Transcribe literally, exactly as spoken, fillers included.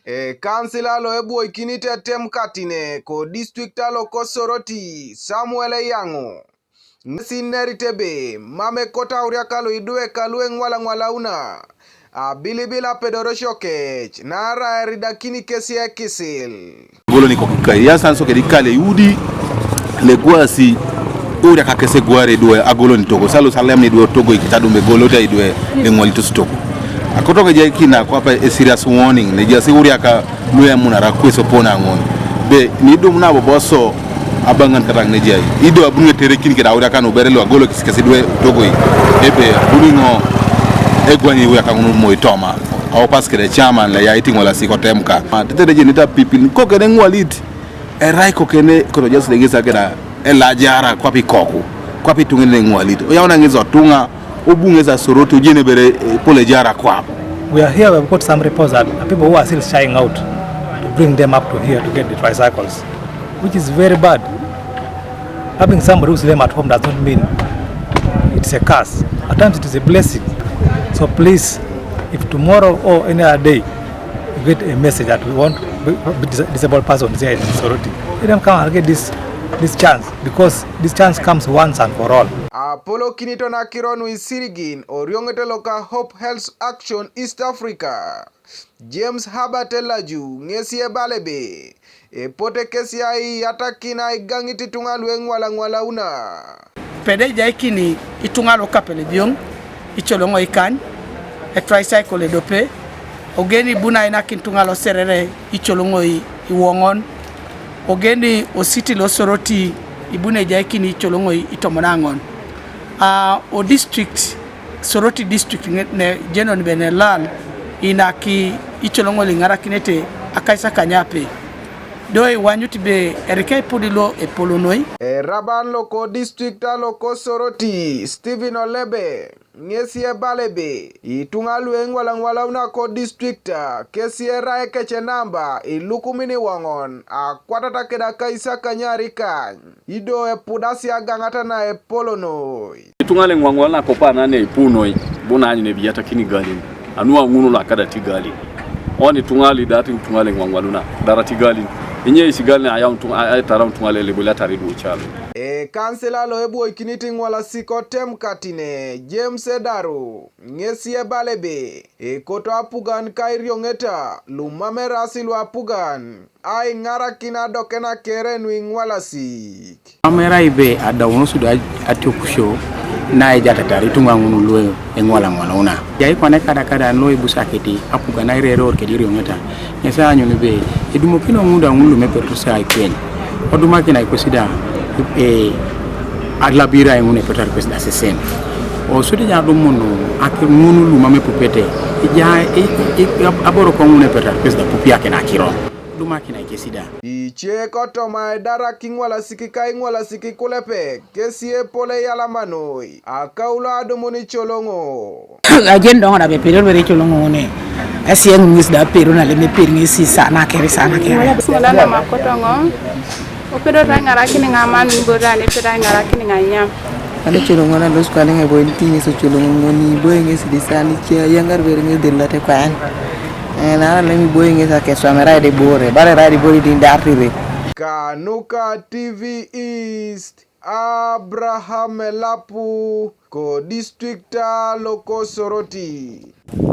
Ekansila lo ebwoikinit etem katine kodistrikta lo Kosoroti, Samuel Eyaŋo, ŋesi inerit ebe mam ekoto auriak lo idwe ka lu eŋwalaŋwalauna abilibil apedorosio kec, naarai eridakini kesi ekisil. Agoloni kokikai, yasan so kedi kale iudi legwasi uriaka kese gware idwe agoloni togo, salo salem ni idwe togo ikitadumbe golote idwe eŋwalitos togo. Akoto kejai kina kwapa a serious warning, nejasi uriaka lu emunara kweso pona ŋon. Be, nidum nabo boso abangan kataŋ nejai. Ido abuni eterekin keda uriaka nubere lu agolo kisikesi idwe togoi. Ebe, abuni ŋo egwani uriaka ŋun moi toma. Aopas kede chairman le ya itiŋola sikotemka. Tetere je nita pipil, kokene ŋwalit. Erai kokene, koto just legesa keda elajara kwapi koku. Kwapi tuŋene ŋwalit. Oyauna ŋes otuŋa, obu ŋes a Soroti, ojene bere, eh, pole jara kwap. We are here, we've got some reports that people who are still shying out to bring them up to here to get the tricycles, which is very bad. Having somebody who's lame at home does not mean it's a curse. At times it is a blessing. So please, if tomorrow or any other day you get a message that we want dis-, disabled persons here in Soroti, let them come and get this, this chance, because this chance comes once and for all. Apolokinito nakiro nu isirigin orioŋete loka Hope Health Action East Africa, James Herbert Elaju ŋesi ebala ebe, epote kesi aiyatakin aigaŋit ituŋa lu eŋwalaŋwalauna. Pede ejaikini ituŋa lu kapelebioŋ icoloŋo ikany, etricycle edope, ogeni ibuni ainakin ituŋa lo Serere icoloŋo iwoŋon, ogeni ositi lo Soroti ibuni ejaikini icoloŋo itomon aŋon. A, o district, Soroti district ŋe-, ne jenon bene lal inaki icoloŋo liŋarakinete akaisakanyape. Do iwanyut be erika ipudi lo epolonoi. Eraban loko district aloko Soroti, Stephen Olebe, ŋesi ebala ebe, ituŋa lu eŋwalaŋwalauna ko district, kesi erai ekece namba ilukumin iwoŋon, akwatata keda akaisakanyaar ikany. Ido epudasi agaŋat na epolonoi. Ituŋa leŋwaŋwal nakopa nane ipu noi, bu naanyun ebiyatakini galin. Anu aŋun lo akadati galin. Oni ituŋa lidati ituŋa leŋwaŋwaluna, darati galin. Inye isi galin ayau ituŋa, a-, aitara ituŋa leleboliatari duocalo. Ekansila lo ebwoikinit iŋwalasik otem katine, James Edaru, ŋesi ebala ebe, ekoto apugan ka irioŋeta, lumam erasi lu apugan. Aiŋarakin adoke nakere nu iŋwalasik. Mam erai be adaunos do atiokusio na ejaatatar ituŋa ŋun lu eŋwalaŋwalauna. Jai kwana ekadakadan lo ibusakit apugan aireror kede irioŋeta. Ŋes aanyun be edumokino ŋun da ŋun lumeperotos aikweny. Odumakin aikosi da, e, alabirai ŋun eperotar kwesi da sesen. Osodi ja adumun aki ŋun lumam epupete. Ija, i, i, i, ab-, aboro ko ŋun eperotar kwesi da pupiakin akiro. Dumakinai kesi da. Ice kotoma edarak iŋwalasik ka iŋwalasik ikulepek, kesi epol eyalama noi, akaulo adumun icoloŋo. Ajen doŋo da bepedor bere icoloŋo ŋone. Esiyaŋ ŋes da aperu nalem eper ŋesi sana kere, sana kere. Ŋuda nama kotoŋo. Opedo ta iŋarakin ŋaman ibore ani epeda iŋarakin ŋanyam. Ani ecoloŋo na losukal ŋa eboinit ŋes ecoloŋo ŋoni iboie ŋes disan ice ayaŋar bere ŋes delilate kwayan. Nara lem iboie ŋes akeswam erai de bore, bara erai de bore din dartire. Kanuka T V East, Abraham Elapu, ko distrikta loko Soroti.